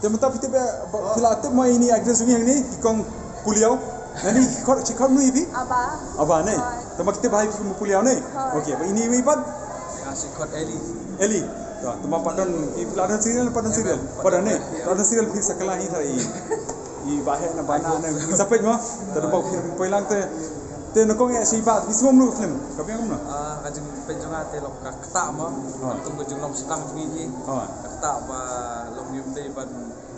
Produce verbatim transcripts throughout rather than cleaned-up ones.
Te mynta phi tip ba phi la tip mo ine i actress jong ngi hangne, i kong Puliaw. Nani, i khot, i khot nu i phi? Aba. Aba ne. Te ma ki tip ba i phi kong Puliaw ne. Okay, ba ine i wi pat? Nga shi khot Eli. Eli. Te ma pat don, i phi la don serial, pat don serial. Pat don ne. Pat don serial phi sa kylla hi tha i. I ba heh na ba na ne. Sa peit mo. Te da ba phi poi lang te. Te na kong eh shi ba phi sngewbha film. Ka biang kumno? Ah, ka jingpeit jong nga te long ka ktah mo. Tung ka jinglong sdang jong ngi. Ka ktah ba long ym te ban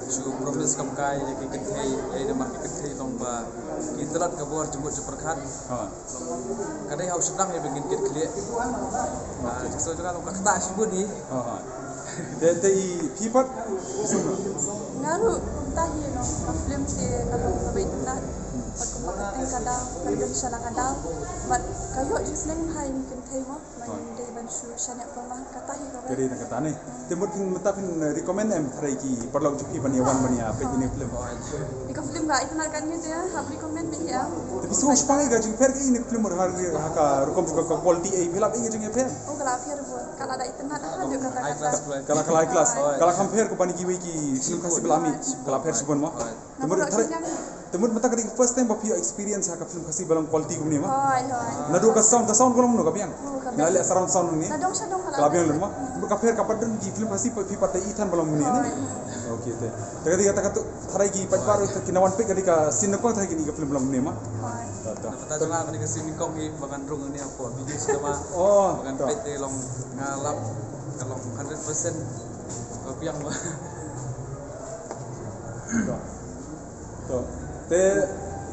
shu promise kam kai ïa ki kynthei, eh, namar ki kynthei long ba ki tlot ka bor jingmut jingpyrkhat. Ka dei ha u sdang ïa ba ngin kit khlieh. Ah, jingsoh jong nga long ka ktah shibun hi. Te, te i phi pat? Nga ruh kumta hi, no, ka film te ka long kaba itynnad. Pat kumba ka teng ka daw, ka dei shala ka daw. Bad ka ïoh jingsneng ha ïa ki kynthei mo, ba ngin dei ban shu shaniah pynlong kata hi kaba. Ka dei tang kata ne. Te mut phin mynta phin recommend em tharai ki paralok jong phi ban ïa wan ban ïa peit ïa ine i film? Ïa ka film ka itynnad katne te hap recommend beit ïa. Te phi sngewsih shaphang ïa ka jingpher ka ine i film ha ka rukom ka quality, eh, phi lap ïa ka jingpher? Oh, ka la pher bun. Ka la da itynnad ha dei kata kata. Ka la, ka la high class. Ka la kham pher kumba ine kiwei ki film Khasi ba la mih. Ka la pher shibun mo. Te mut tharai, te mut mynta ka dei ka first time ba phi experience ha ka film Khasi ba long quality kumne mo? Hooid, hooid. Naduh ka sound, ka sound ka long kumno, ka biang? Oh, ka biang. Nga leh surround sound ne. Nadong shadong ka la biang lem mo. Te mut ka pher ka pat don ki film Khasi phi pat te i than ba long kumne ne? Hooid. Okay te. Te ka dei kata ka tu tharai ki paidbah ruh ki nang wan peit ka dei ka scene nyngkong tharai kine ki film ba long kumne mo? Hooid. Mynta jong nga ka dei ka scene nyngkong hi ba ngan rung ne hapoh Bijou Cinema. Oh. Ba ngan peit te long nga lap ka long hundred percent ka biang mo. To. To. Te,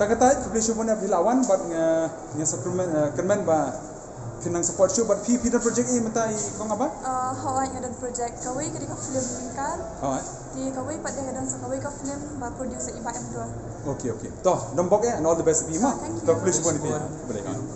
tang katai, khublei shibun ïa phi la wan, bad nga, nga sa kyrmen, eh, kyrmen ba phin nang support shuh, bad phi, phi don project eh mynta i kong Aba? Ah, hooid, nga don project kawei ka dei ka film Lyngkar. Hooid. Te kawei pat de nga don sa kawei ka film ba produce i Bah Emdor. Okay, okay. To, dang bok eh, and all the best ïa phi mo. Thank you. To, khublei shibun ïa phi. Khublei.